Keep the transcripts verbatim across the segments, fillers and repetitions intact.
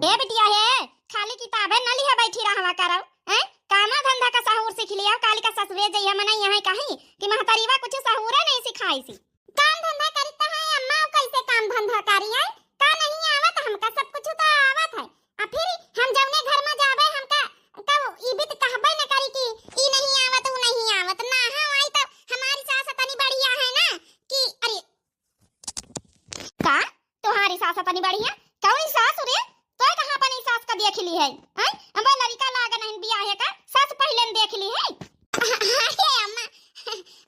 ए बिटिया हे, खाली किताबे न लिहे बैठी रहवा करौ, हैं? कामा धंधा का सहूर सीख लिया, काली का ससुरे जइहा मनई यहाँ कहीं कि महतरीवा कुछ सहूरे नहीं सिखाइसी। काम धंधा करी त है अम्मा, कैसे काम धंधा करी है? का नहीं आवत हमका, सब कुछ तो आवत है। आ फिर हम जौने घर में जाबे हमका कब ई भी तो कहबे न करी कि ई नहीं आवत, ऊ नहीं आवत। ना, हाँ, आई तो हमारी सास तनी बढ़िया है ना कि, अरे, का? तुम्हारी सास तनी बढ़िया? कौन सास रे? तोय कहाँ अपनी सास का देख ली है? हैं? अब लड़का लाग नहीं बिया है का? सास पहले न देख ली है? अरे अम्मा,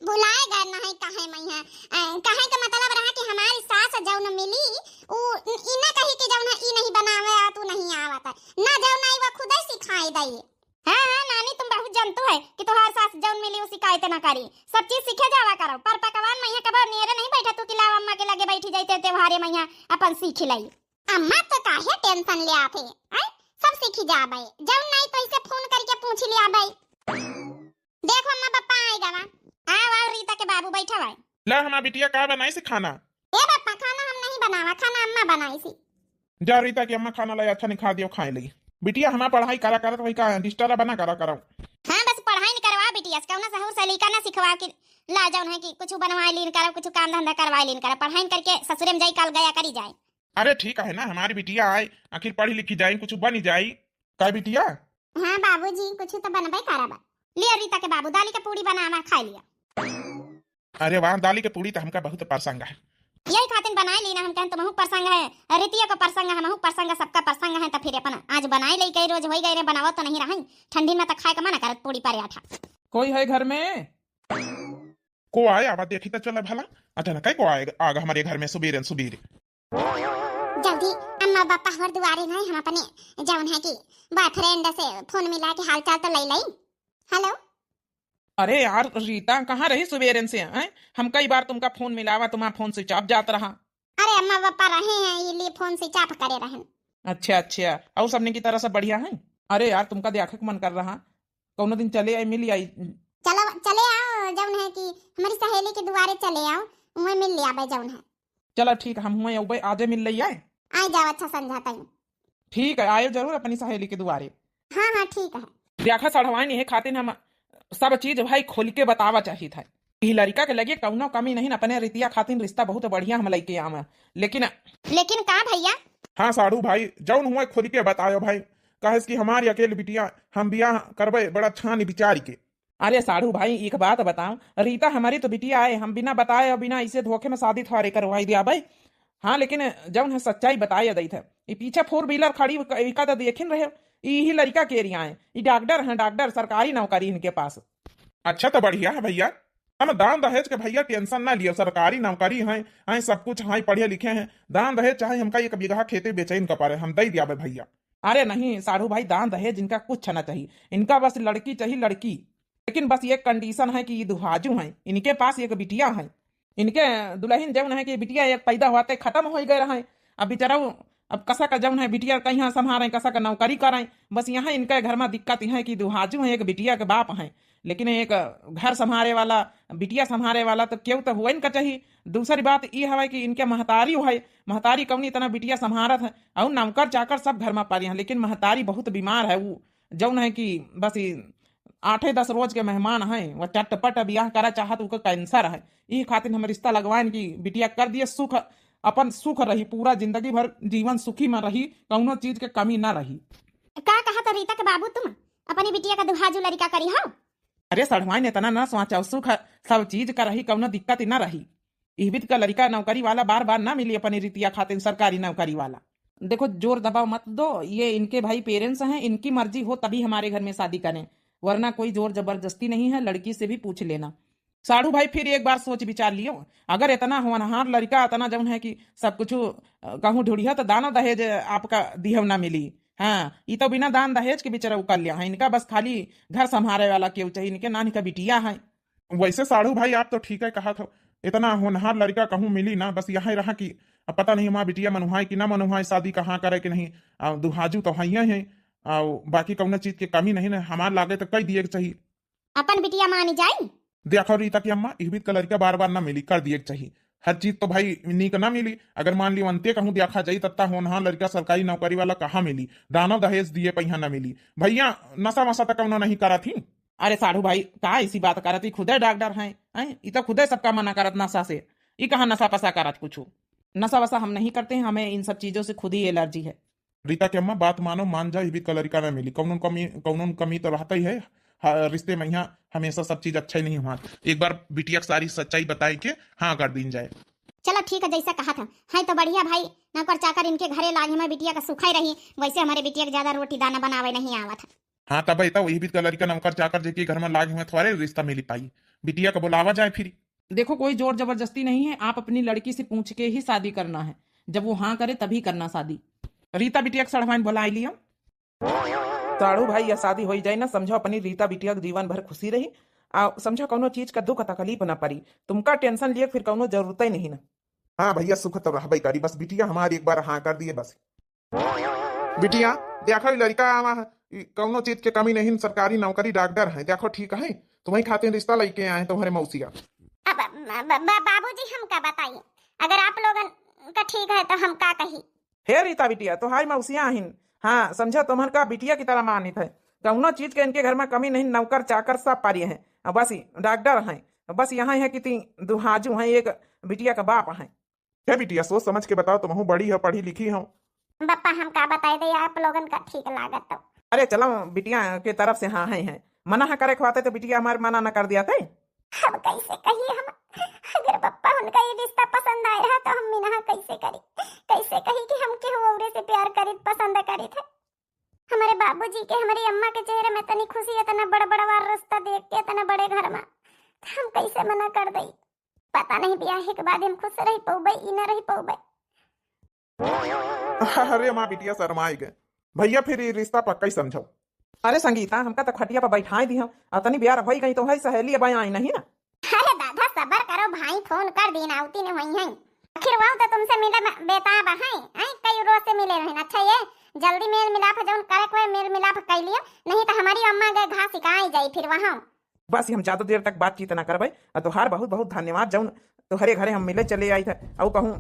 भुलाए गए नहीं कहे मैं है। अ, कहे का मतलब रहा कि हमारी सास जौन मिली, उ ई ना कही कि जौन है ई नहीं बनावे आ तू नहीं आवत है। ना जौन आई वो खुद ही सिखाई दई। हाँ, हाँ, नानी, तुम बहुत जानतू है कि तोहार सास जौन मिली उ शिकायत ना करी। सब चीज सीखे जावा करो, पर पकवान मइहाँ कबो नियरे नहीं बैठा तू कि लाओ अम्मा के लगे बैठी जाइते त्योहारे मइहाँ अपन सीख लई। अम्मा तो काहे टेंशन ले आथे, आई सब सीखी जाबे, जौन नहीं तो इसे फोन करके पूछ लिया बे। देखो अम्मा पापा आए गवा। आओ, आओ रीता के बाबू बैठा भाई। ला हमार बिटिया का बनाई से खाना? ए पापा खाना हम नहीं बनावा, खाना अम्मा बनाई सी। जा रीता की अम्मा खाना लाई अच्छा निखा दियो खाए लगी। बिटिया हमार पढ़ाई करा करत वही का डिस्टर्ब बना करा करो। हाँ बस पढ़ाई न करवा बिटिया से, कौना सहूर सलीका ना सिखवा कि ला जौन है कि कुछ बनवाए लीन करो, कुछ काम धंधा करवाए लीन करो, पढ़ाई न करके ससुरे में जाई काल गया करी जाए। अरे ठीक है ना, हमारी बिटिया आए, आखिर पढ़ी लिखी जाए, कुछ बनी जाए। का बिटिया? हाँ बाबूजी, कुछ तो बनबे करब। लिया रीता के बाबू, दाली के पूड़ी बनावा, खाए लिया। अरे वाह, दाली के पूड़ी तो हमका बहुत पसंद है। यही खातिर बनाए ली ना, हम कहन तुमहू पसंद है, रीतिया को पसंद है, हमहू पसंद है, सबका पसंद है, तो फिर अपन आज बनाए ले कई रोज होई गए रे, बनावत तो नहीं रही, ठंडी में तो खाए का मन करत पूड़ी पराठा। कोई है घर में? को आए, आवा देखी तो चला भला। अचानक है को आए, आग हमारे घर में सुबेरे सुबेरे। जल्दी अम्मा पापा हमार दुआरे नहीं, हम अपने जौन है कि बॉयफ्रेंड से फोन मिला के हाल चाल तो ले लई। हेलो। अरे यार रीता, कहाँ रही सुबेरन से, हैं? हम कई बार तुमका फोन मिलावा, तुम्हारा फोन स्विच ऑफ जात रहा। अरे अम्मा पापा रहे हैं, ये लिए फोन स्विच ऑफ करे रहन। अच्छा अच्छा, और सबने की तरह सब बढ़िया है? अरे यार तुमका देखक मन कर रहा, कौनो दिन चले आई मिल आई। चलो चले आओ, जौन है कि हमारी सहेली के दुआरे चले आओ, वहीं मिल लिया बे जौन है। चला ठीक, हम हुए अउबे, आजे मिल लई आए। आए जाओ, अच्छा संझा तई। ठीक है, आयो जरूर अपनी सहेली के दुआरे। हाँ हाँ ठीक है। देखा सढ़वाइन, यही खातिर हम सब चीज भाई खोल के बतावा चाहित है। ई लड़का के लगे कौनो कमी नहीं, अपने रीतिया खातिर रिश्ता बहुत बढ़िया हम लइके आवे, लेकिन लेकिन का भैया? हाँ साढ़ू भाई, जौन हुआ खोल के बतायो भाई, काहे से कि हमारी अकेल बिटिया हम बियाह करबे बड़ा छान विचार के। अरे साढ़ू भाई, एक बात बताओ, रीता हमारी तो बिटिया आए, हम बिना बताए और बिना इसे धोखे में शादी थोड़े करवाई दिया भाई। हाँ, लेकिन जौन है सच्चाई बताए दई थे, ये पीछे फोर व्हीलर खड़ी क-, इका तो देखिन रहे, यही लड़का के रिया है, ये डॉक्टर हैं, डॉक्टर, सरकारी नौकरी इनके पास। अच्छा तो बढ़िया है भैया, हम दान दहेज के भैया टेंशन ना लियो, सरकारी नौकरी है, हैं सब कुछ हैं, पढ़े लिखे हैं, दान दहेज चाहे हमका एक बीघा खेते बेचैन का पारे, हम दे दिया भैया। अरे नहीं साढ़ू भाई, दान दहेज इनका कुछ ना चाहिए, इनका बस लड़की चाहिए, लड़की। लेकिन बस एक कंडीशन है कि ये दुहाजू हैं, इनके पास एक बिटिया है, इनके दुल्हन जौन है कि बिटिया एक पैदा होते खत्म हो गए रहे। अब बेचारा वो, अब कसा का जौन है बिटिया कहीं संभालें, कसा का नौकरी करें, बस यहाँ इनके घर में दिक्कत यह है कि दुहाजू हैं, एक बिटिया के बाप हैं, लेकिन एक घर संभाले वाला, बिटिया संभाले वाला तो केहू तो हुए इनका चाहिए। दूसरी बात ये हवे कि इनके महतारी है, महतारी कौनी इतना बिटिया संभालत है और नौकर चाकर सब घर में पाली हैं, लेकिन महतारी बहुत बीमार है, वो जौन है कि बस ये आठे दस रोज के मेहमान हैं, वो चटपट ब्याह करा चाहत, उनका कैंसर है। ई खातिर हम रिश्ता लगवाएन कि बिटिया कर दिए सुख, अपन सुख रही, पूरा जिंदगी भर जीवन सुखी में रही, कौनो चीज के कमी ना रही। का कहा तो रीता के बाबू तुम अपनी बिटिया का दुहाजू लड़का करी हो? अरे सढ़वाइन, इतना ना सोचो, सुख सब चीज का रही, कौनो दिक्कत ही ना रही। इहबित का लड़का नौकरी वाला बार बार ना मिली अपनी रीतिया खातिर सरकारी नौकरी वाला। देखो, जोर दबाव मत दो, ये इनके भाई पेरेंट्स हैं, इनकी मर्जी हो तभी हमारे घर में शादी करें, वरना कोई जोर जबरदस्ती नहीं है, लड़की से भी पूछ लेना। साढ़ू भाई, फिर एक बार सोच विचार लियो, अगर इतना होनहार लड़का, इतना जौन है कि सब कुछ, अ, कहूँ ढूढ़िया तो दाना दहेज आपका दिहव ना मिली। हाँ, ई तो बिना दान दहेज के बेचारा कर लिया है, इनका बस खाली घर संभाले वाला केहू चाहिए, इनके नानी का बिटिया है। वैसे साढ़ू भाई, आप तो ठीक है कहा था, इतना होनहार लड़का कहूँ मिली ना, बस यही रहा कि अब पता नहीं हमार बिटिया मनुहाए कि ना मनुहाए, शादी कहाँ करे कि नहीं। आ, दुहाजू तो हइये हैं, आ, बाकी कौनो चीज के कमी नहीं ना, हमार लागे तो कह दिए के चाहिए। अपन बिटिया मानी जाई? देखो रीता की अम्मा, इहबित का लड़का बार बार ना मिली, कर दिए के चाहिए। हर चीज तो भाई नीक ना मिली। अगर मान ली अंते कहूँ देखा जाई, तत्ता होनहा लड़का सरकारी नौकरी वाला कहाँ मिली? दानो दहेज दिए पैहा ना मिली। भैया नशा वशा तो कौनो नहीं करत ही। अरे साढ़ू भाई, का ऐसी बात करत ही? खुदे डॉक्टर हैं, हैं? ई तो खुदे सबका मना करत नशा से। ई कहाँ नशा पसा करत कुछ? नशा वशा हम नहीं करते हैं, हमें इन सब चीजों से खुद ही एलर्जी है। रीता के अम्मा, बात मानो, मान जाओ, इबित का लड़का ना मिली। कौनो कमी, कौनो कमी तो रहता ही है। हाँ, रिश्ते में यहाँ हमेशा सब चीज अच्छा ही नहीं हुआ। एक बार बिटिया के सारी सच्चाई बताए के हाँ कर दीन जाए। चलो ठीक है, जैसा कहा था। है तो बढ़िया भाई, नौकर चाकर इनके घरे लाग, हमारे बिटिया का सुखाई रही, वैसे हमारे बिटिया के ज्यादा रोटी दाना बनावे नहीं आवत है। हाँ, तब तो वही भी तो लड़का नौकर चाकर जेके घर में लाग हुए थोड़े रिश्ता मिली पाई। बिटिया का बुलावा जाए फिर। देखो, कोई जोर जबरदस्ती नहीं है, आप अपनी लड़की से पूछ के ही शादी करना है। जब वो हाँ करे तभी करना शादी। रीता बिटिया के सड़वाइन बुलाई लियो। साढ़ू भाई, यह शादी होई जाए ना, समझो अपनी रीता बिटिया के जीवन भर खुशी रही, आ समझो कौनो चीज का दुख तकलीफ ना पड़ी। तुमका टेंशन लिए फिर कौनो जरूरत ही नहीं ना। हाँ भैया, सुख तो रहबे करी, बस बिटिया हमारी एक बार हाँ कर दिए बस। बिटिया, देखो, ई लड़का आवा है, ई कौनो चीज के कमी नहीं, सरकारी नौकरी, डॉक्टर है। देखो, ठीक है, तुम्हारी खातिर रिश्ता लेके आए हैं तुम्हारे मौसिया। अब ब-, ब-, ब-, बाबूजी, हम का बताई, अगर आप लोगन का ठीक है तो हम का कही? हे रीता बिटिया, तोहारी मौसिया आहिन, हाँ, समझो, तुम्हर का बिटिया की तरह मानित है। कौनो चीज के इनके घर में कमी नहीं, नौकर चाकर सब पारी हैं। अब बस ई डॉक्टर हैं, बस यहाँ है कि ती दुहाजू हैं, एक बिटिया का बाप हैं। हे बिटिया, सोच समझ के बताओ, तुमहू बड़ी हो, पढ़ी लिखी हो। बप्पा, हम का बताई दे, आप लोगन का ठीक लागत तो। अरे चलो, बिटिया के तरफ से हाँ है, है। मना है करे खुआते तो बिटिया हमारे मना न कर दिया थे। अब कैसे कही हम, अगर बप्पा उनका ये रिश्ता पसंद आया है तो हम मिनहा कैसे करी, कैसे कही कि हम केहू औरे से प्यार करीत, पसंद करीत है। हमारे बाबूजी के, हमारी अम्मा के चेहरे में इतनी खुशी, इतना बड़ बड़वार रिश्ता देख के, इतना बड़े घर में, तो हम कैसे मना कर दई? पता नहीं ब्याह के बाद हम खुश रह पौबे, ई न रह पौबे। अरे माँ, बिटिया शर्माई गए। भैया, फिर ये रिश्ता पक्का ही समझो। अरे संगीता, हमका तो खटिया पर बैठाई दी हो, अतनी ब्यार होई गई तो है सहेली अब आई नहीं ना। अरे दादा, सबर करो भाई, फोन कर दीन, आवती न होई हैं। आखिर वो तो तुमसे मिले म-, बेताब हैं, हैं? कई रोज से मिले रहे। अच्छा, ये जल्दी मेल मिलाप, जौन करे कोई मेल मिलाप कर लियो, नहीं तो हमारी अम्मा गए घास सिकाई जाई फिर वहाँ। बस हम ज्यादा देर तक बातचीत ना करबे। आ तोहार बहुत बहुत धन्यवाद, जौन तोहरे घरे हम मिले चले आई थे। अउ कहूँ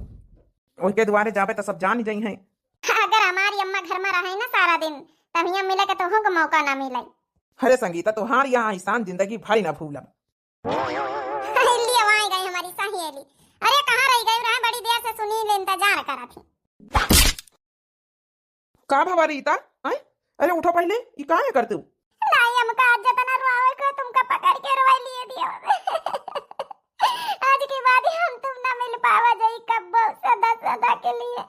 ओके दुआरे जाबे तो सब जान जाई हैं। अगर हमारी अम्मा घर में रहे ना सारा दिन, तब यहाँ मिले के तोहू को मौका ना मिले। अरे संगीता, तोहार यहाँ एहसान जिंदगी भर ना भूलब। लियो, आ गई हमारी सहेली। अरे, कहाँ रह गई रहे? बड़ी देर से सुनील इंतजार करत ही। का भवा रीता? आय? अरे उठो पहले, ई का है कर तू? लाई, हमका आज जितना रोवे को तुमका पकड़ के रोवे लिए दियो। आज के बाद हम तुम ना मिल पावा जाई कब्बो, सदा सदा के लिए।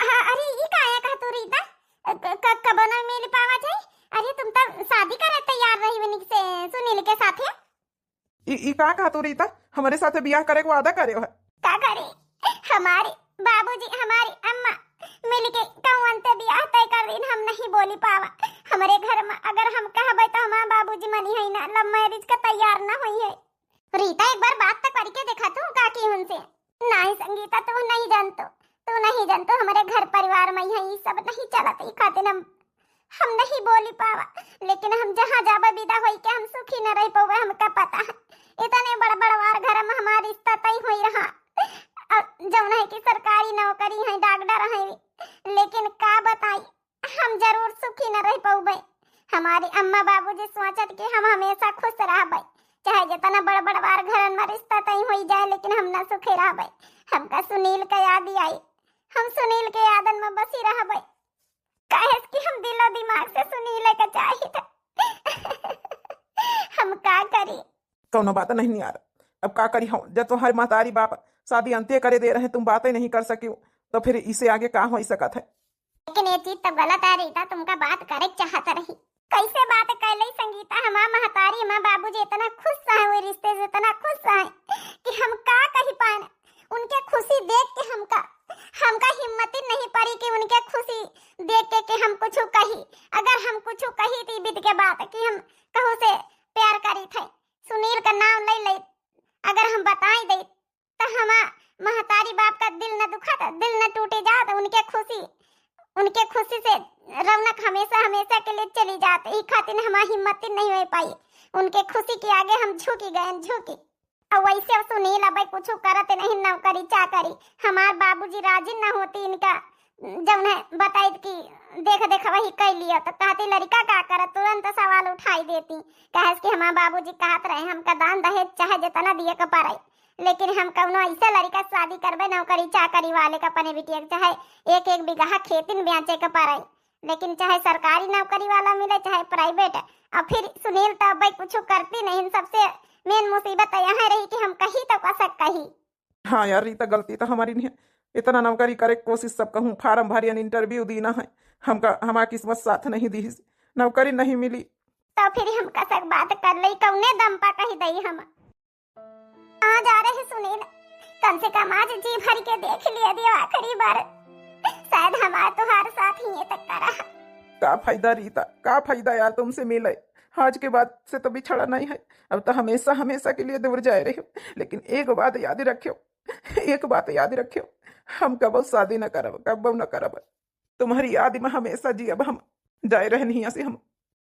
हाँ, अरे ई का है कह तू रीता? क-, क-, कबो ना मिल पावा जाई? अरे तुम तो शादी करे तैयार रही वनिक से सुनील के साथे। ई, ई का कहा तू रीता? हमरे साथे बियाह करे के वादा करे हो? का करी? हमारे बाबूजी, हमारी अम्मा मिलके कौन ते बियाह तय कर दीन, हम नहीं बोली पावा। हमरे घर में अगर हम कहबे तो हमारे बाबूजी मनी है ना, love marriage का तैयार ना होई है। रीता, एक बार बात तो करके देखा तू काकी उनसे। नहीं संगीता, तू नहीं जानतो, तू नहीं जानतो, हमरे घर परिवार में है, ई सब नहीं चलत, ई खातिर हम हम नहीं बोली पावा, लेकिन हम जहाँ जाबे विदा होई के हम सुखी न रह पावे, हमका पता है। इतने बड़ बड़वार घर में हमार रिश्ता तय होई रहा, और जौन है कि सरकारी नौकरी है, डॉक्टर है, लेकिन का बताई, हम जरूर सुखी न रह पावे। हमारी अम्मा बाबूजी सोचत कि हम हमेशा खुश रहबे, चाहे जितना बड़ बड़वार घरन में रिश्ता तय होई जाए, लेकिन हम न सुखी रहबे। हमका सुनील का याद आई, हम सुनील के यादन में बसी रहबे। काहे कि हम दिलो दिमाग से सुनीले का चाहित। हम का करी? कौनो बात नहीं यार, अब का करी हम, जब तुम्हारे महतारी बाप शादी अंत्य करे दे रहे, तुम बातें नहीं कर सकी, तो फिर इसे आगे का हो सकत है? लेकिन ये चीज तो गलत है रीता, तुमका बात करे के चाहत रही। कैसे बात कैले संगीता, हमार महतारी, हमार बाबूजी इतना खुश है, वो रिश्ते से इतना खुश है कि हम का कही पाए। उनके खुशी देख के हमका, हमका हिम्मत ही नहीं पड़ी कि उनके खुशी देख के, कि हम कुछ कही। अगर हम कुछ कही तो बीत के बात कि हम कहू से प्यार करी थे, सुनील का नाम ले ले, अगर हम बताई दे तो हमा महतारी बाप का दिल न दुखत, दिल न टूटे जात, उनके खुशी, उनके खुशी से रौनक हमेशा, हमेशा के लिए चली जात। ई खातिर हमार हिम्मत ही नहीं हो पाई, उनके खुशी के आगे हम झुकी गए, झुकी। अब वैसे सुनील अब कुछ करत नहीं, नौकरी चाकरी। हमार बाबूजी राजी न होती इनका, जौन है बताइत कि देख देख वही कर लिया, तो कहती लड़का का करत, तुरंत सवाल उठाई देती। कहे कि हमार बाबूजी कहत रहे, हमका दान दहेज चाहे जितना दिए के पड़े, लेकिन हम कौनो ऐसे लड़का से शादी करबे नौकरी चाकरी वाले का, अपने बिटिया के चाहे एक एक बीघा खेतिन बेचे के पड़े, लेकिन चाहे सरकारी नौकरी वाला मिले चाहे प्राइवेट। और फिर सुनील तो अब कुछ करती नहीं, सबसे मेन मुसीबत तो यहाँ रही कि हम कही तो कसक कही। हाँ यार रीता, गलती तो हमारी नहीं है। इतना नौकरी करे के कोशिश सब कहूँ, फार्म भरियन, इंटरव्यू दीना है, हमका हमार किस्मत साथ नहीं दी, नौकरी नहीं मिली। तो फिर हम कसक बात कर ले, कौने दम पा कही दई हम। आ जा रहे सुनील, कम से कम आज जी भर के देख लिया दियो आखिरी बार, शायद हमार तुहार साथ ही ये तक करा। का फायदा रीता, का फायदा यार तुमसे मिले, आज के बाद से तो बिछड़ा नहीं है, अब तो हमेशा हमेशा के लिए दूर जाए रहे हो। लेकिन एक बात याद रखियो, एक बात याद रखियो, हम कबो शादी न करब, कबो न करब। तुम्हारी याद में हमेशा जियब हम, जाए रहन हियां से हम।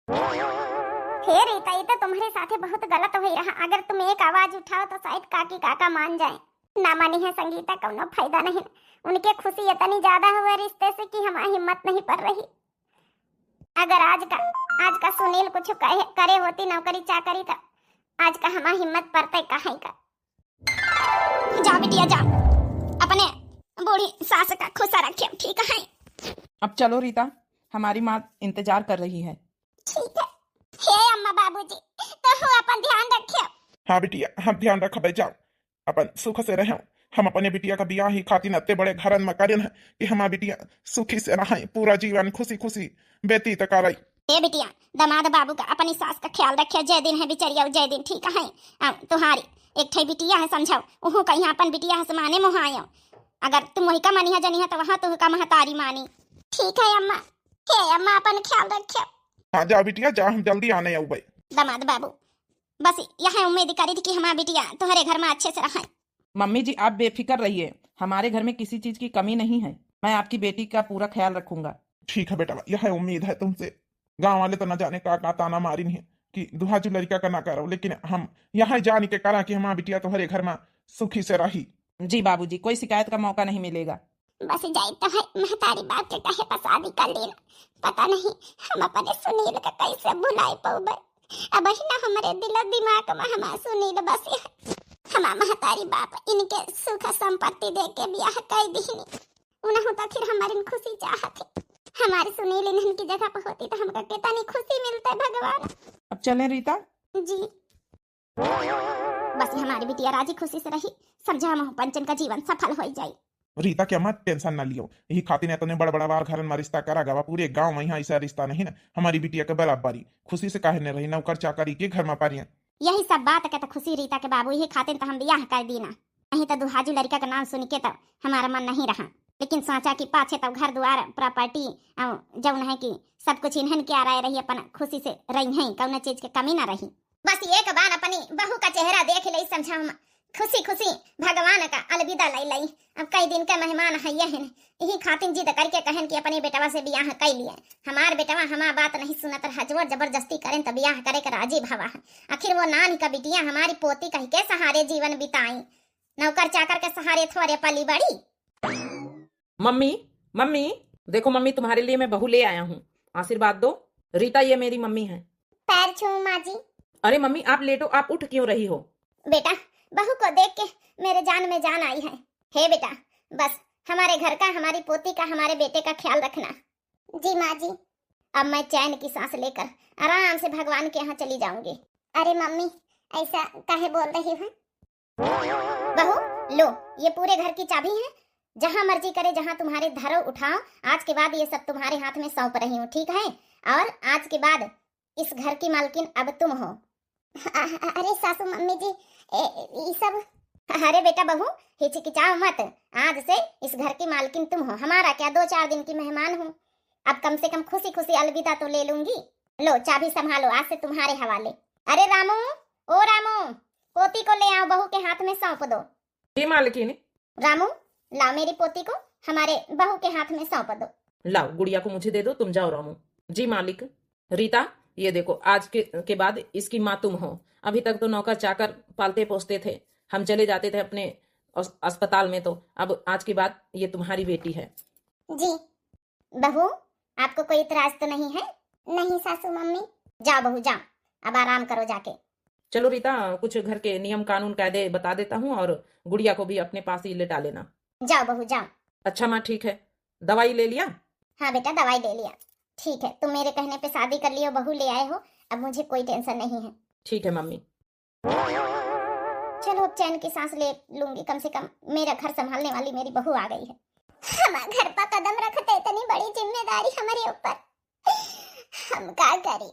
हे रीता, ई तो तुम्हारे साथे बहुत गलत हुई रहा। अगर तुम एक आवाज उठाओ तो शायद काकी काका मान जाए। ना मानी है संगीता, कौनो फायदा नहीं। उनके खुशी इतनी ज्यादा हुए रिश्ते से कि हमारी हिम्मत नहीं पड़ रही। अगर आज का, आज का सुनील कुछ कहे, करे होती नौकरी चाकरी तो आज का हमारी हिम्मत पड़ते कहाँ का। जा बिटिया जा, अपने बूढ़ी सास का खुश रखे, ठीक है? अब चलो रीता, हमारी माँ इंतजार कर रही है। ठीक है। हे अम्मा बाबूजी, तो हूँ अपन ध्यान रखे। हाँ बिटिया, हम ध्यान रखबे, जाओ अपन सुख से रहो। हम अपने बिटिया का बियाह ही खातिर अत्ते बड़े घरन में करेन है कि हमार बिटिया सुखी से रहे, पूरा जीवन खुशी खुशी व्यतीत करे। ए बिटिया, दामाद बाबू का अपनी सास का ख्याल रखे, जय दिन है बिचरिया, जय दिन, ठीक है? आ, तुहारी एक ठे बिटिया है, समझाओ, उहू का यहाँ अपन बिटिया है समाने मोहायो। अगर तुम वही का मनिहा जनिहा तो वहाँ तुह का महतारी मानी। ठीक है अम्मा, हे अम्मा अपन ख्याल रखे। हाँ जा बिटिया जा, हम जल्दी आने आउबे। दामाद बाबू, बस यह उम्मीद करी थी कि हमार बिटिया तुम्हारे घर में अच्छे से रहे। मम्मी जी, आप बेफिक्र रहिए, हमारे घर में किसी चीज की कमी नहीं है। मैं आपकी बेटी का पूरा ख्याल रखूंगा। ठीक है बेटा, यह उम्मीद है तुमसे। गाँव वाले तो न जाने का का ताना मारिन है कि दुहाजू लड़का का ना करो, लेकिन हम यहाँ जान के करा कि हमार बिटिया तुम्हारे घर में सुखी से रही। जी बाबूजी, कोई शिकायत का मौका नहीं मिलेगा। बस जाइत है महतारी बाप के कहे पर शादी कर लेना। पता नहीं हम अपने सुनील का कैसे भुलाए पउबे। अब ही ना हमरे दिल दिमाग में हमार सुनील बसे है। हमार महतारी बाप इनके सुख संपत्ति दे के बियाह कर दीनी। उनहु तो आखिर हमारी खुशी चाहत है। हमारे सुनील इन्हन की जगह पर होती तो हमका कितनी खुशी मिलते भगवान। अब चलें रीता? जी। बस हमारी बिटिया राजी खुशी से रही, समझा महू पंचन का जीवन सफल हो जाई। रीता के मत टेंशन ना लियो, यही खातिर इतने बड़ बड़ा बार घरन में रिश्ता करा गवा, पूरे गांव में यहाँ ऐसा रिश्ता नहीं ना, हमारी बिटिया के बराबरी खुशी से काहे न रही, नौकर चाकरी के घर में पारिया। यही सब बात के तो खुशी रीता के बाबू, यही खातिर तो हम बियाह कर दीना, नहीं तो दुहाजू लड़का का नाम सुन के तो हमारा मन नहीं रहा। लेकिन सोचा कि पाछे तो घर द्वार प्रॉपर्टी और जौन है कि सब कुछ इन्हन के आराय रही, अपन खुशी से रही हैं, कौनो चीज के कमी ना रही। बस एक बार अपनी बहू का चेहरा देख ले, समझा हम खुशी खुशी भगवान का अलविदा ले लई। अब कई दिन का मेहमान है ये हैं, यही खातिर जिद करके कहन कि अपने बेटवा से बियाह कर लिए। हमार बेटवा हमार बात नहीं सुनत रहा, जोर जबरदस्ती करें तो बियाह करे के राजी भवा है। आखिर वो नान का बिटिया हमारी पोती कह के सहारे जीवन बिताई, नौकर चाकर के सहारे थोड़े पली बड़ी। मम्मी, मम्मी, देखो मम्मी, तुम्हारे लिए मैं बहू ले आया हूँ, आशीर्वाद दो। रीता, ये मेरी मम्मी है। पैर छूऊं माँ जी? अरे मम्मी, आप लेटो, आप उठ क्यों रही हो? बेटा, बहू को देख के मेरे जान में जान आई है। हे बेटा, बस हमारे घर का, हमारी पोती का, हमारे बेटे का ख्याल रखना। जी माँ जी। अब मैं चैन की सांस लेकर आराम से भगवान के यहाँ चली जाऊंगी। अरे मम्मी, ऐसा काहे बोल रही हो? बहू, लो, ये पूरे घर की चाबी है। जहाँ मर्जी करे, जहाँ तुम्हारे धरो उठाओ, आज के बाद ये सब तुम्हारे हाथ में सौंप रही हूँ, ठीक है? और आज के बाद इस घर की मालकिन अब तुम हो। अ-, अरे सासू मम्मी जी, ए, ई सब। अरे बेटा बहू, हिचकिचाओ मत, आज से इस घर की मालकिन तुम हो। हमारा क्या, दो चार दिन की मेहमान हूँ, अब कम से कम खुशी खुशी अलविदा तो ले लूंगी। लो चाबी संभालो, आज से तुम्हारे हवाले। अरे रामू, ओ रामू, पोती को ले आओ, बहू के हाथ में सौंप दो। जी मालकिन। रामू, लाओ मेरी पोती को हमारे बहू के हाथ में सौंप दो। लाओ गुड़िया को मुझे दे दो, तुम जाओ रामू। जी मालिक। रीता, ये देखो, आज के, के बाद इसकी माँ तुम हो। अभी तक तो नौकर चाकर पालते पोसते थे, हम चले जाते थे अपने अस-, अस्पताल में, तो अब आज के बाद ये तुम्हारी बेटी है। जी बहू, आपको कोई इतराज तो नहीं है? नहीं सासू मम्मी। जाओ बहू, जाओ, अब आराम करो जाके। चलो रीता, कुछ घर के नियम कानून कायदे बता देता हूँ और गुड़िया को भी अपने पास ही लेटा लेना। जाओ बहू, जाओ। अच्छा माँ, ठीक है, दवाई ले लिया? हाँ बेटा, दवाई ले लिया। ठीक है, तुम मेरे कहने पे शादी कर लियो, बहू ले आए हो, अब मुझे कोई टेंशन नहीं है। ठीक है मम्मी। चलो, अब चैन की सांस ले लूंगी, कम से कम मेरा घर संभालने वाली मेरी बहू आ गई है। हमार घर पर कदम रखते इतनी बड़ी जिम्मेदारी हमारे ऊपर, हम का करी?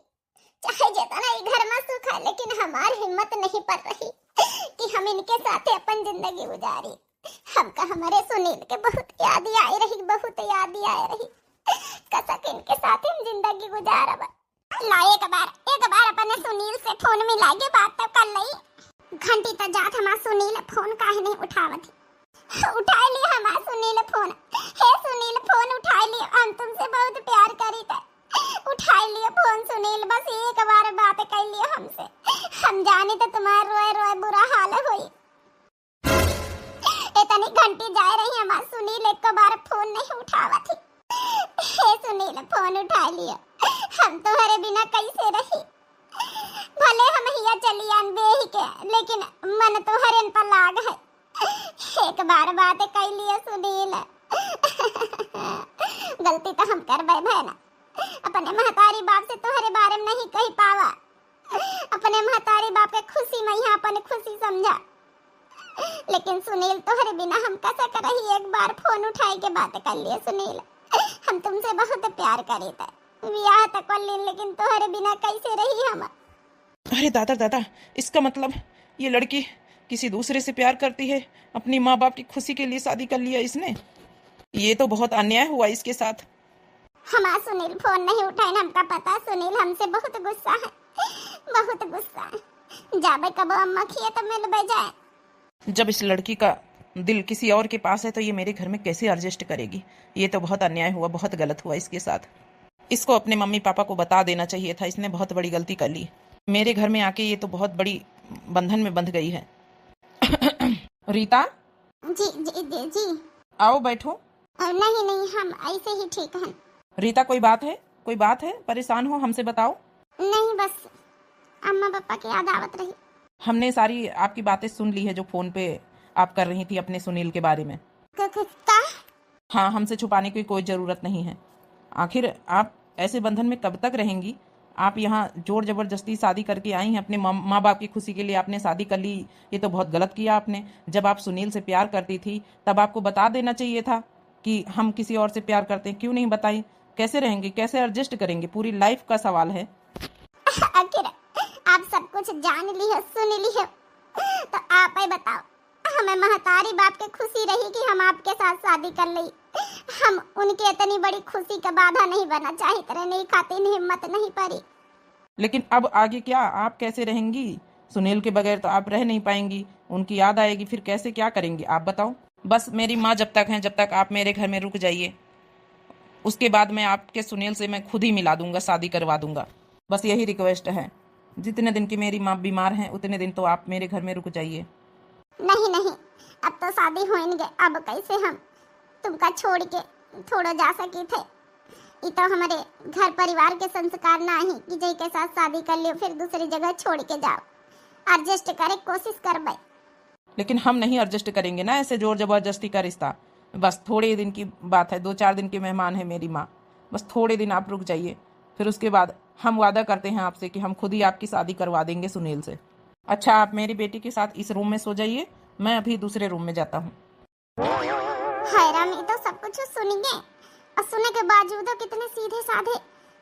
चाहे जितना ही घर में सुख है, लेकिन हमार हिम्मत नहीं पड़ रही कि हम इनके साथ अपन जिंदगी गुजारी। हमका हमारे सुनील के बहुत याद आए रही, बहुत याद आए रही। कसक इनके साथ हम जिंदगी गुजारब। ला एक बार, एक बार अपने सुनील से फोन मिला के बात तो कर लई। घंटी त जात हमार सुनील फोन काहे नहीं उठावत है? उठाई लियो हमार सुनील फोन। हे सुनील, फोन उठाई लियो, हम तुमसे बहुत प्यार करी थे। उठाई लियो फोन सुनील, बस एक बार बात कर लियो हमसे। हम जानी तो तुम्हार रोए रोए बुरा हाल होई। इतनी घंटी जाए रही हमार सुनील, एक बार फोन नहीं उठावत ही। हे सुनील, फोन उठा लियो, हम तुम्हारे बिना कैसे रही? भले हम हिया चली आन बेही के, लेकिन मन तुम्हारे पर लाग है। एक बार बात कर लियो सुनील। गलती तो हम करबे भैना, अपने महतारी बाप से तुम्हारे बारे में नहीं कही पावा। अपने महतारी बाप के खुशी में यहाँ अपन खुशी समझा, लेकिन सुनील, तोहरे बिना हम कैसे करही? एक बार फोन उठाए के बात कर लिए सुनील, हम तुमसे बहुत प्यार करी थे, ब्याह तक कर लीन, लेकिन तोहरे बिना कैसे रही हम? अरे दादा, दादा, इसका मतलब ये लड़की किसी दूसरे से प्यार करती है, अपनी माँ बाप की खुशी के लिए शादी कर लिया इसने। ये तो बहुत अन्याय हुआ इसके साथ। हमार सुनील फोन नहीं उठाइन, हमका पता सुनील हमसे बहुत गुस्सा है, बहुत गुस्सा है। जाबे कबो अम्मा खिए तो मिलबे जाए। जब इस लड़की का दिल किसी और के पास है तो ये मेरे घर में कैसे एडजस्ट करेगी? ये तो बहुत अन्याय हुआ, बहुत गलत हुआ इसके साथ। इसको अपने मम्मी पापा को बता देना चाहिए था, इसने बहुत बड़ी गलती कर ली। मेरे घर में आके ये तो बहुत बड़ी बंधन में बंध गई है। रीता, जी, जी, जी, जी। आओ बैठो। अ, नहीं, नहीं, हम ऐसे ही ठीक हैं। रीता, कोई बात है? कोई बात है? परेशान हो, हमसे बताओ। नहीं, बस अम्मा पापा की याद आवत रही। हमने सारी आपकी बातें सुन ली है जो फोन पे आप कर रही थी अपने सुनील के बारे में। क-, क-, का? हाँ, हमसे छुपाने की कोई जरूरत नहीं है। आखिर आप ऐसे बंधन में कब तक रहेंगी? आप यहाँ जोर जबरदस्ती शादी करके आई हैं, अपने माँ, माँ बाप की खुशी के लिए आपने शादी कर ली, ये तो बहुत गलत किया आपने। जब आप सुनील से प्यार करती थी तब आपको बता देना चाहिए था कि हम किसी और से प्यार करते हैं। क्यों नहीं बताई? कैसे रहेंगे, कैसे एडजस्ट करेंगे? पूरी लाइफ का सवाल है। आखिर आप सब कुछ जान ली हो, सुन ली हो, तो आप ही बताओ, हमें महतारी बाप के खुशी रही कि हम आपके साथ शादी कर ली। हम उनके इतनी बड़ी खुशी का बाधा नहीं बना चाहित रहे, नहीं खातिर हिम्मत नहीं पड़ी। लेकिन अब आगे क्या, आप कैसे रहेंगी? सुनील के बगैर तो आप रह नहीं पाएंगी, उनकी याद आएगी, फिर कैसे क्या करेंगी आप बताओ? बस मेरी माँ जब तक हैं, जब तक आप मेरे घर में रुक जाइए, उसके बाद मैं आपके सुनील से मैं खुद ही मिला दूंगा, शादी करवा दूंगा। बस यही रिक्वेस्ट है, जितने दिन की मेरी माँ बीमार हैं उतने दिन तो आप मेरे घर में रुक जाइए। नहीं, नहीं, अब तो शादी होइन गे, अब कैसे हम तुमका छोड़ के थोड़ो जा सकी थे? ई तो हमारे घर परिवार के संस्कार ना ही कि जई के साथ शादी कर लियो फिर दूसरी जगह छोड़ के जाओ। एडजस्ट करे कोशिश करबे। लेकिन हम नहीं एडजस्ट करेंगे ना ऐसे जोर जबरदस्ती का रिश्ता। बस थोड़े दिन की बात है, दो चार दिन की मेहमान है मेरी माँ, बस थोड़े दिन आप रुक जाइए, फिर उसके बाद हम वादा करते हैं आपसे कि हम खुद ही आपकी शादी करवा देंगे सुनील से। अच्छा, आप मेरी बेटी के साथ इस रूम में सो जाइए, मैं अभी दूसरे रूम में जाता हूँ। हाय राम, ये तो सब कुछ सुन गए और सुने के बावजूदो कितने सीधे साधे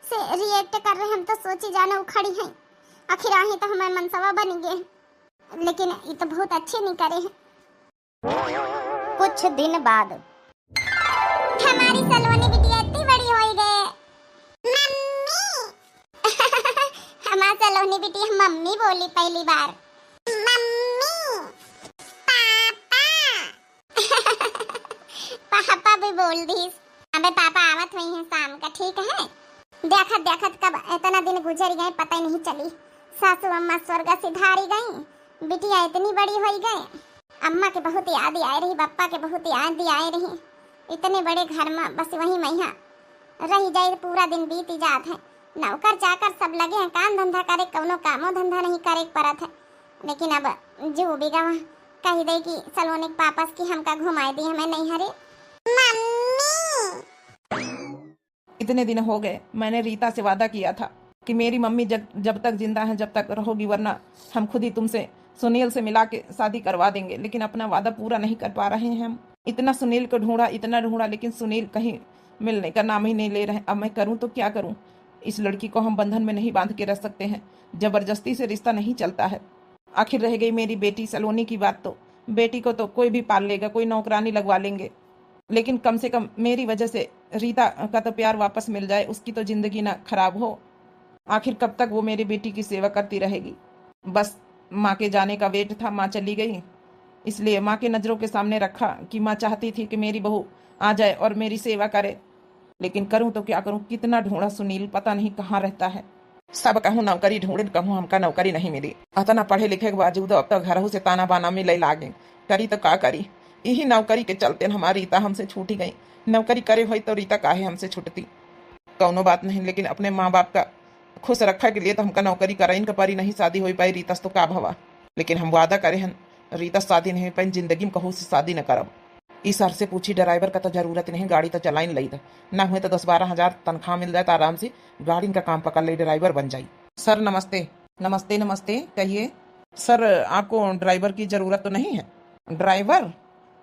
से रिएक्ट कर रहे, हम तो सोची जाने उखड़ी हैं। आखिर आहे तो हमारे मनसवा बन गए, लेकिन ये तो बहुत अच्छे नहीं करे हैं। कुछ दिन बाद। हमारी सलोनी बिटिया इतनी बड़ी होई गए। मम्मी। हमारी सलोनी बिटिया मम्मी बोली पहली बार। मम्मी। पापा। पापा भी बोल दीस। अबे पापा आवत हुई हैं शाम का, ठीक है? देखत देखत कब इतना दिन गुजर गए, पता ही नहीं चली। सासू अम्मा स्वर्ग सिधारी गई, बिटिया इतनी बड़ी होई गए। अम्मा के बहुत याद आए रही, बप्पा के बहुत याद आए रही। इतने बड़े घर में बस वही मैया रही जाए, पूरा दिन बीत जात है। नौकर चाकर सब लगे हैं काम धंधा करे, कौनो कामो धंधा नहीं करे परत है। लेकिन अब जो बिगवा कह दे कि सलोनी के पापा से कि हमका घुमाए दी हमें नैहरे। मम्मी। इतने दिन हो गए, मैंने रीता से वादा किया था कि मेरी मम्मी जब जब तक जिंदा हैं, जब तक रहोगी, वरना हम खुद ही तुमसे सुनील से मिला के शादी करवा देंगे, लेकिन अपना वादा पूरा नहीं कर पा रहे हैं हम। इतना सुनील को ढूंढा, इतना ढूंढा, लेकिन सुनील कहीं मिलने का नाम ही नहीं ले रहे। अब मैं करूं तो क्या करूं? इस लड़की को हम बंधन में नहीं बांध के रख सकते हैं, जबरदस्ती से रिश्ता नहीं चलता है। आखिर रह गई मेरी बेटी सलोनी की बात, तो बेटी को तो कोई भी पाल लेगा, कोई नौकरानी लगवा लेंगे, लेकिन कम से कम मेरी वजह से रीता का तो प्यार वापस मिल जाए, उसकी तो जिंदगी ना खराब हो। आखिर कब तक वो मेरी बेटी की सेवा करती रहेगी? बस माँ के जाने का वेट था, माँ चली गई, इसलिए माँ के नज़रों के सामने रखा कि माँ चाहती थी कि मेरी बहू आ जाए और मेरी सेवा करे। लेकिन करूँ तो क्या करूँ, कितना ढूंढा सुनील, पता नहीं कहाँ रहता है। सब कहूँ नौकरी ढूंढन, कहूँ हमका नौकरी नहीं मिली। अतना पढ़े लिखे के बावजूद अब तो घरहू से ताना बाना मिले लागे। करी तो का करी, यही नौकरी के चलते न हमारी रीता हमसे छूटी गई। नौकरी करे होई तो रीता काहे हमसे छूटती? कौनो बात नहीं, लेकिन अपने माँ बाप का खुश रखा के लिए तो हमका नौकरी कराइन के परी, नहीं शादी हो पाई रीता से तो का भवा। लेकिन हम वादा करे हन, रीता से शादी नहीं पाइन, जिंदगी में कहू से शादी न करब। ई सर से पूछी, ड्राइवर का तो जरूरत नहीं, गाड़ी तो चलाइन लई था, ना हुए तो दस बारह हजार तनख्वाह मिल जाए तो आराम से गाड़ी का काम पकड़ ले, ड्राइवर बन जाई। सर नमस्ते। नमस्ते नमस्ते, कहिए। सर आपको ड्राइवर की जरूरत तो नहीं है? ड्राइवर?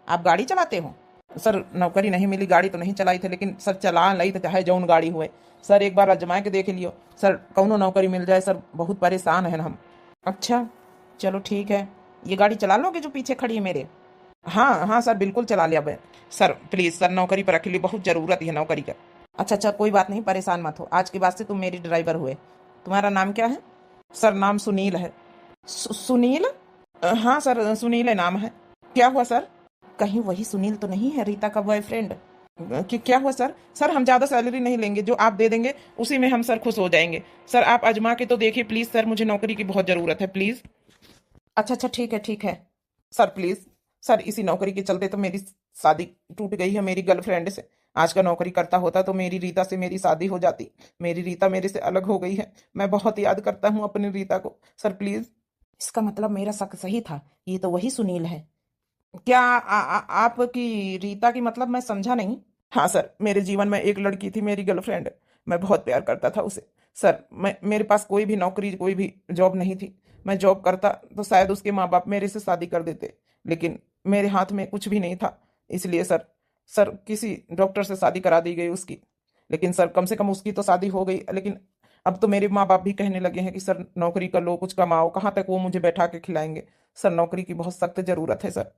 आप गाड़ी चलाते हो? सर नौकरी नहीं मिली, गाड़ी तो नहीं चलाई थे, लेकिन सर चला लई तो चाहे जौन गाड़ी हुए। सर एक बार आजमा के देख लियो सर, कौनो नौकरी मिल जाए सर, बहुत परेशान है हम। अच्छा चलो ठीक है, ये गाड़ी चला लोगे जो पीछे खड़ी है मेरे? हाँ हाँ सर, बिल्कुल चला लिया बे। सर प्लीज सर, नौकरी पर रख ली, बहुत जरूरत है नौकरी का। अच्छा अच्छा, कोई बात नहीं, परेशान मत हो, आज के बाद से तुम मेरी ड्राइवर हुए। तुम्हारा नाम क्या है? सर नाम सुनील है। सु, सुनील? अ, हाँ सर, सुनील है नाम है। क्या हुआ सर? कहीं वही सुनील तो नहीं है, रीता का बॉयफ्रेंड? कि क्या हुआ सर? सर हम ज्यादा सैलरी नहीं लेंगे, जो आप दे देंगे उसी में हम सर खुश हो जाएंगे। सर आप आजमा के तो देखिए प्लीज सर, मुझे नौकरी की बहुत जरूरत है प्लीज। अच्छा अच्छा, ठीक है ठीक है। सर प्लीज सर, इसी नौकरी के चलते तो मेरी शादी टूट गई है मेरी गर्लफ्रेंड से। आज का नौकरी करता होता तो मेरी रीता से मेरी शादी हो जाती। मेरी रीता मेरे से अलग हो गई है, मैं बहुत याद करता हूँ अपनी रीता को। Sir please. इसका मतलब मेरा शक सही था, ये तो वही सुनील है। क्या आ, आ, आपकी रीता की मतलब मैं समझा नहीं। हाँ सर, मेरे जीवन में एक लड़की थी मेरी गर्लफ्रेंड, मैं बहुत प्यार करता था उसे। सर मैं, मेरे पास कोई भी नौकरी, कोई भी जॉब नहीं थी। मैं जॉब करता तो शायद उसके माँ बाप मेरे से शादी कर देते, लेकिन मेरे हाथ में कुछ भी नहीं था, इसलिए सर, सर किसी डॉक्टर से शादी करा दी गई उसकी। लेकिन सर कम से कम उसकी तो शादी हो गई, लेकिन अब तो मेरे माँ बाप भी कहने लगे हैं कि सर नौकरी कर लो, कुछ कमाओ, कहाँ तक वो मुझे बैठा के खिलाएंगे। सर नौकरी की बहुत सख्त जरूरत है सर।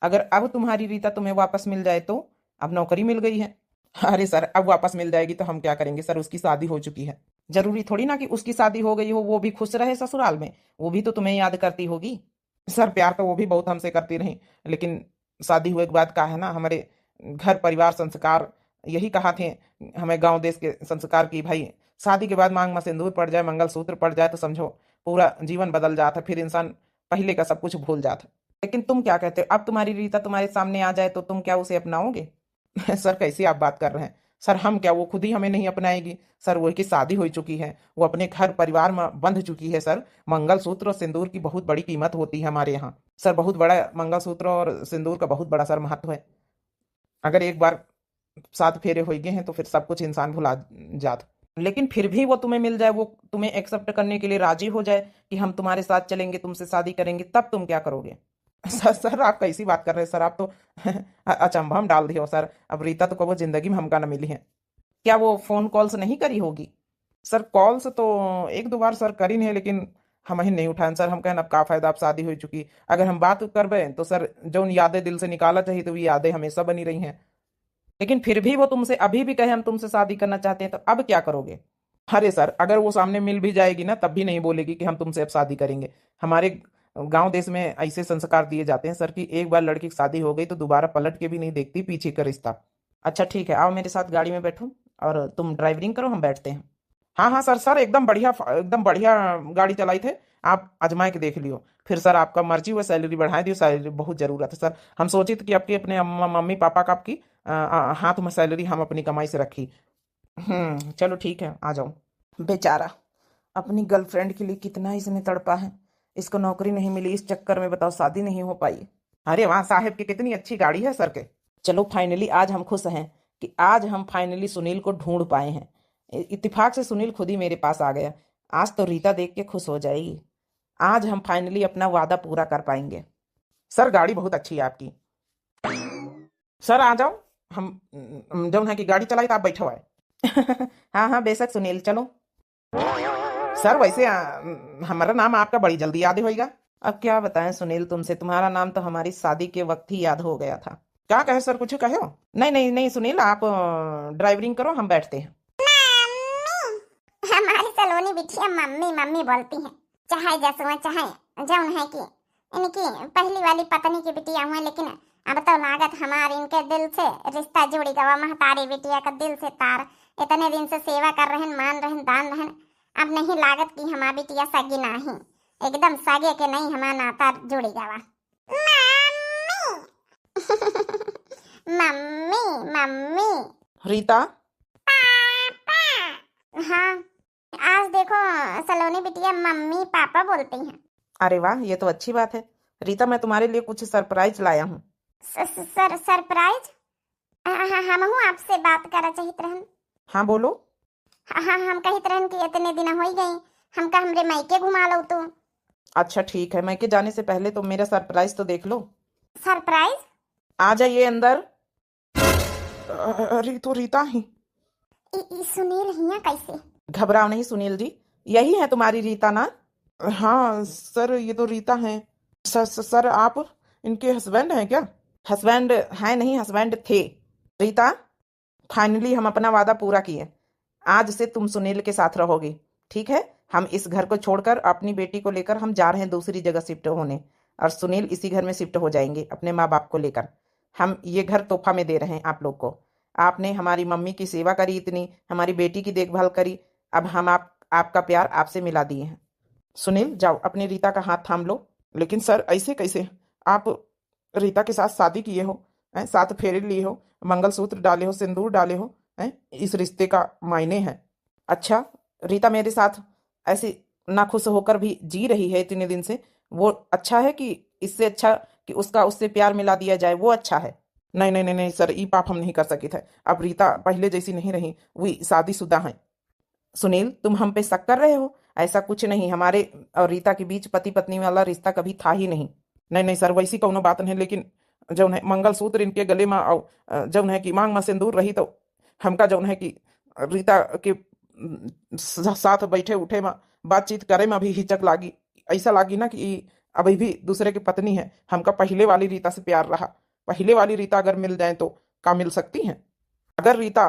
अगर अब तुम्हारी रीता तुम्हें वापस मिल जाए तो? अब नौकरी मिल गई है। अरे सर अब वापस मिल जाएगी तो हम क्या करेंगे सर, उसकी शादी हो चुकी है। जरूरी थोड़ी ना कि उसकी शादी हो गई हो वो भी खुश रहे ससुराल में, वो भी तो तुम्हें याद करती होगी। सर प्यार तो वो भी बहुत हमसे करती रही, लेकिन शादी हुए के बाद का है ना, हमारे घर परिवार संस्कार यही कहा थे हमें गांव देश के संस्कार की भाई शादी के बाद मांग में सिंदूर पड़ जाए, मंगलसूत्र पड़ जाए तो समझो पूरा जीवन बदल जाता है, फिर इंसान पहले का सब कुछ भूल जाता है। लेकिन तुम क्या कहते हो, अब तुम्हारी रीता तुम्हारे सामने आ जाए तो तुम क्या उसे अपनाओगे? सर कैसी आप बात कर रहे हैं सर, हम क्या, वो खुद ही हमें नहीं अपनाएगी सर, वो की शादी हो चुकी है, वो अपने घर परिवार में बंध चुकी है सर। मंगलसूत्र और सिंदूर की बहुत बड़ी कीमत होती है हमारे यहाँ सर, बहुत बड़ा मंगलसूत्र और सिंदूर का बहुत बड़ा सर महत्व है। अगर एक बार सात फेरे हो गए हैं तो फिर सब कुछ इंसान भुला जात। लेकिन फिर भी वो तुम्हें मिल जाए, वो तुम्हें एक्सेप्ट करने के लिए राजी हो जाए कि हम तुम्हारे साथ चलेंगे, तुमसे शादी करेंगे, तब तुम क्या करोगे? सर सर आप कैसी बात कर रहे हैं सर, आप तो अचंभा में डाल दिए हो सर। अब रीता तो कबो जिंदगी में हमका न मिली है। क्या वो फोन कॉल्स नहीं करी होगी? सर कॉल्स तो एक दो बार सर करीन है, लेकिन हम ही नहीं उठाएं सर। हम कहन अब का फायदा, अब शादी हो चुकी, अगर हम बात करबे तो सर जौन यादें दिल से निकाला चाहिए तो वो यादें हमेशा बनी रही हैं। लेकिन फिर भी वो तुमसे अभी भी कहे हम तुमसे शादी करना चाहते हैं, तो अब क्या करोगे? अरे सर अगर वो सामने मिल भी जाएगी ना तब भी नहीं बोलेगी कि हम तुमसे अब शादी करेंगे। हमारे गांव देश में ऐसे संस्कार दिए जाते हैं सर कि एक बार लड़की की शादी हो गई तो दोबारा पलट के भी नहीं देखती पीछे का रिश्ता। अच्छा ठीक है, आओ मेरे साथ गाड़ी में बैठो और तुम ड्राइवरिंग करो, हम बैठते हैं। हाँ हाँ सर, सर एकदम बढ़िया, एकदम बढ़िया गाड़ी चलाई थे। आप आजमाए के देख लियो। फिर सर आपका मर्जी हुआ, सैलरी बढ़ाए दियो, सैलरी बहुत जरूरत है सर। हम सोचित कि आपके अपने अम्मा, मम्मी पापा का आपकी अ, अ, हाथ में सैलरी हम अपनी कमाई से रखी। हम्म, चलो ठीक है, आ जाओ। बेचारा अपनी गर्लफ्रेंड के लिए कितना इसने तड़पा है। इसको नौकरी नहीं मिली, इस चक्कर में बताओ शादी नहीं हो पाई। अरे वाह, साहब की कितनी अच्छी गाड़ी है सर के। चलो finally आज हम खुश हैं कि आज हम finally सुनील को ढूंढ पाए हैं। इ- इत्तेफाक से सुनील खुद ही मेरे पास आ गया। आज तो रीता देख के खुश हो जाएगी। आज हम finally अपना वादा पूरा कर पाएंगे। सर गाड़ी बहुत अच्छी है आपकी। सर आ जाओ, हम हम जौन है कि गाड़ी चलाई तो आप बैठो आए। हाँ हाँ बेशक सुनील, चलो। सर वैसे आ, हमारा नाम आपका बड़ी जल्दी याद होइगा। अब क्या बताएं सुनील तुमसे, तुम्हारा नाम तो हमारी शादी के वक्त ही याद हो गया था। क्या कहे सर, कुछ कहे हो? नहीं नहीं नहीं सुनील, आप ड्राइवरिंग करो, हम बैठते हैं। मम्मी, हमारी सलोनी बिटिया मम्मी मम्मी बोलती है, चाहे जसुआ चाहे जौन है कि इनकी पहली वाली पत्नी की बिटिया हुआ, लेकिन अब तो लागत हमार इनके दिल से रिश्ता जुड़ी गवा, महतारी बिटिया का दिल से तार। इतने दिन से सेवा कर रहन, मान रहन, दान रहन, अब नहीं लागत कि हमार बिटिया सगी नाही, एकदम सगे के नहीं हमार नाता जुड़ी गवा। Mummy, mummy, mummy. Rita. Papa. हाँ, आज देखो सलोनी बिटिया मम्मी पापा बोलती हैं। अरे वाह, ये तो अच्छी बात है। रीता, मैं तुम्हारे लिए कुछ सरप्राइज लाया हूँ। स-, स-, सर सरप्राइज? हाँ हाँ, हमहू आपसे बात करा चाहित रहन। हाँ बोलो। हाँ हाँ, हम कहित रहन कि इतने दिन हो गई, हमका हमरे मायके घुमा लो तू। अच्छा ठीक है, मायके जाने से पहले तो मेरा सरप्राइज तो देख लो। सरप्राइज? आ जाइए अंदर। अरे तो रीता ही। ई, ई सुनील हिया कैसे? घबराओ नहीं सुनील जी, यही है तुम्हारी रीता ना। हाँ सर, ये तो रीता है। स-, स-, सर आप इनके हस्बैंड हैं क्या? हस्बैंड है नहीं, हस्बैंड थे। रीता, फाइनली हम अपना वादा पूरा किए। आज से तुम सुनील के साथ रहोगी, ठीक है? हम इस घर को छोड़कर अपनी बेटी को लेकर हम जा रहे हैं दूसरी जगह शिफ्ट होने, और सुनील इसी घर में शिफ्ट हो जाएंगे अपने माँ बाप को लेकर। हम ये घर तोहफा में दे रहे हैं आप लोग को। आपने हमारी मम्मी की सेवा करी इतनी, हमारी बेटी की देखभाल करी, अब हम आप आपका प्यार आपसे मिला दिए हैं। सुनील, जाओ अपनी रीता का हाथ थाम लो। लेकिन सर, ऐसे कैसे? आप रीता के साथ शादी किए हो, हैं, सात फेरे लिए हो, मंगलसूत्र डाले हो, सिंदूर डाले हो, हैं, इस रिश्ते का मायने है। अच्छा, रीता मेरे साथ ऐसे नाखुश होकर भी जी रही है इतने दिन से, वो अच्छा है कि इससे अच्छा कि उसका उससे प्यार मिला दिया जाए, वो अच्छा है? नहीं नहीं नहीं नहीं सर, ई पाप हम नहीं कर सकित है। अब रीता पहले जैसी नहीं रही, वही शादीशुदा है। सुनील, तुम हम पे शक कर रहे हो? ऐसा कुछ नहीं, हमारे और रीता के बीच पति पत्नी वाला रिश्ता कभी था ही नहीं। नहीं नहीं सर, वैसी कौनो बात नहीं, लेकिन जौन है मंगलसूत्र इनके गले में और, अ, जौन है कि मांग में सिंदूर रही तो हमका जौन है कि रीता के, उम, स-, साथ बैठे उठे में, बातचीत करे में भी हिचक लागी। ऐसा लागी ना कि ई अभी भी दूसरे की पत्नी है। हमका पहले वाली रीता से प्यार रहा, पहले वाली रीता अगर मिल जाए तो का मिल सकती है? अगर रीता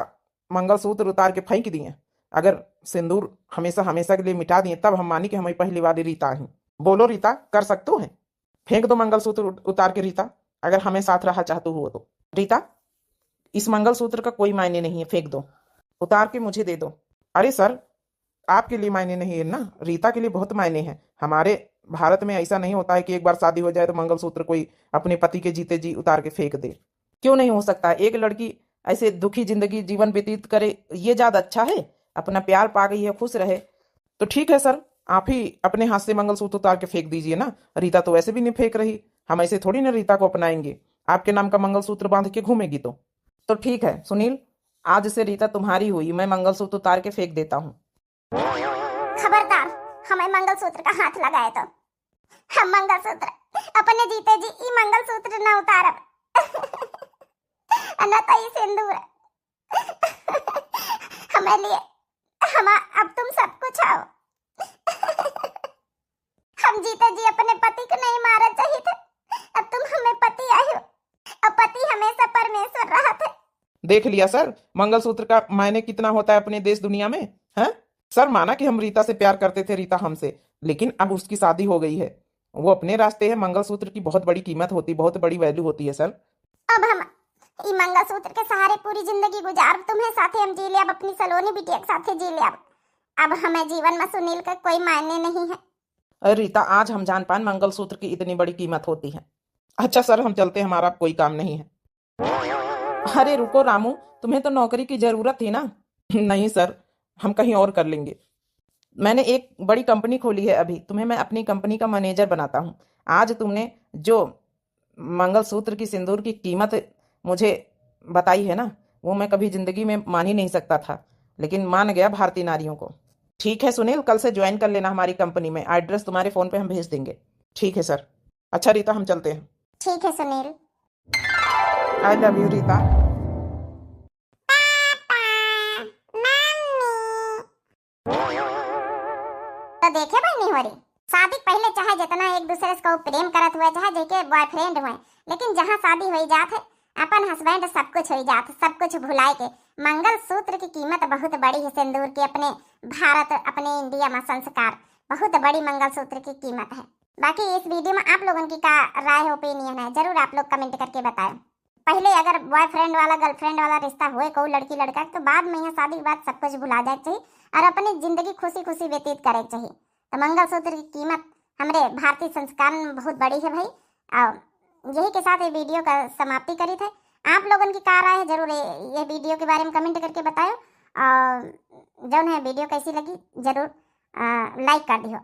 मंगलसूत्र उतार के फेंक दिए, अगर सिंदूर हमेशा हमेशा के लिए मिटा दिए, तब हम मानी कि हमारी पहली वाली रीता आई। बोलो रीता, कर सकतू है? फेंक दो मंगलसूत्र उत-, उतार के रीता, अगर हमें साथ रहा चाहतू हो तो। रीता, इस मंगलसूत्र का कोई मायने नहीं है, फेंक दो, उतार के मुझे दे दो। अरे सर, आपके लिए मायने नहीं है ना, रीता के लिए बहुत मायने हैं। हमारे भारत में ऐसा नहीं होता है कि एक बार शादी हो जाए तो मंगलसूत्र कोई अपने पति के जीते जी उतार के फेंक दे। क्यों नहीं हो सकता? एक लड़की ऐसे दुखी जिंदगी जीवन व्यतीत करे, ये ज्यादा अच्छा है? अपना प्यार पा गई है, खुश रहे। तो ठीक है सर, आप ही अपने हाथ से मंगलसूत्र उतार के फेंक दीजिए ना। रीता तो वैसे भी नहीं फेंक रही, हम ऐसे थोड़ी ना रीता को अपनाएंगे। आपके नाम का मंगलसूत्र बांध के घूमेगी तो। तो ठीक है सुनील, आज से रीता तुम्हारी हुई, मैं मंगलसूत्र उतार के फेंक देता हूँ। खबरदार, हमें मंगलसूत्र का हाथ लगाए तो हम मंगलसूत्र अपने जीते जी ई मंगलसूत्र न उतारब। न तो ई सिंदूर हमें लिए, हम, अब तुम सब कुछ हो। हम जीते जी अपने पति को नहीं मारा चाहिए थे, अब तुम हमें पति आयो, अब पति हमेशा परमेश्वर रहा थे। देख लिया सर, मंगलसूत्र का मायने कितना होता है अपने देश दुनिया में, हैं? सर, माना कि हम रीता से प्यार करते थे, रीता हमसे, लेकिन अब उसकी शादी हो गई है, वो अपने रास्ते है। मंगलसूत्र की बहुत बड़ी कीमत होती, बहुत बड़ी वैल्यू होती है सर। अब हम ई मंगलसूत्र के सहारे पूरी जिंदगी गुजारब, तुम्हें साथे हम जी लेब, अपनी सलोनी बिटिया के साथे जी लेब। अब हमें जीवन में सुनील का कोई मायने नहीं है। अरे रीता, आज हम जान पान मंगलसूत्र की इतनी बड़ी कीमत होती है। अच्छा सर, हम चलते हैं, हमारा अब कोई काम नहीं है। अरे रुको रामू, तुम्हें तो नौकरी की जरूरत थी ना। नहीं सर, हम कहीं और कर लेंगे। मैंने एक बड़ी कंपनी खोली है अभी, तुम्हें मैं अपनी कंपनी का मैनेजर बनाता हूँ। आज तुमने जो मंगलसूत्र की सिंदूर की कीमत मुझे बताई है ना, वो मैं कभी जिंदगी में मान ही नहीं सकता था, लेकिन मान गया भारतीय नारियों को। ठीक है सुनील, कल से ज्वाइन कर लेना हमारी कंपनी में, एड्रेस तुम्हारे फोन पे हम भेज देंगे। ठीक है सर। अच्छा रीता, हम चलते हैं। ठीक है Sunil. I love you Rita. तो देखे बहिनी होरी, शादी के पहिले चाहे जितना एक दूसरे से को प्रेम करत हुए, चाहे जेके बॉयफ्रेंड हुए, लेकिन जहाँ शादी होई जात है, अपन हस्बैंड सब कुछ होई जात है, सब कुछ भुलाए के। मंगलसूत्र की कीमत बहुत बड़ी है सिंदूर की अपने भारत, अपने इंडिया में संस्कार, बहुत बड़ी मंगलसूत्र की कीमत है। बाकी इस वीडियो में आप लोगन की का राय है, ओपिनियन है, जरूर आप लोग कमेंट करके बताएं। पहिले अगर बॉयफ्रेंड वाला गर्लफ्रेंड वाला रिश्ता होए, कोई लड़की लड़का, तो बाद में यहाँ शादी के बाद सब कुछ भुला जाए के चाहिए और अपनी जिंदगी खुशी खुशी व्यतीत करे के चाहिए। तो मंगलसूत्र की कीमत हमरे भारतीय संस्कार में बहुत बड़ी है भाई। और यही के साथ ये वीडियो का समाप्ति करी थे। आप लोगन की का राय है, जरूर ये, ये वीडियो के बारे में कमेंट करके बताओ। और जौन है वीडियो कैसी लगी, जरूर आ, लाइक कर दियो।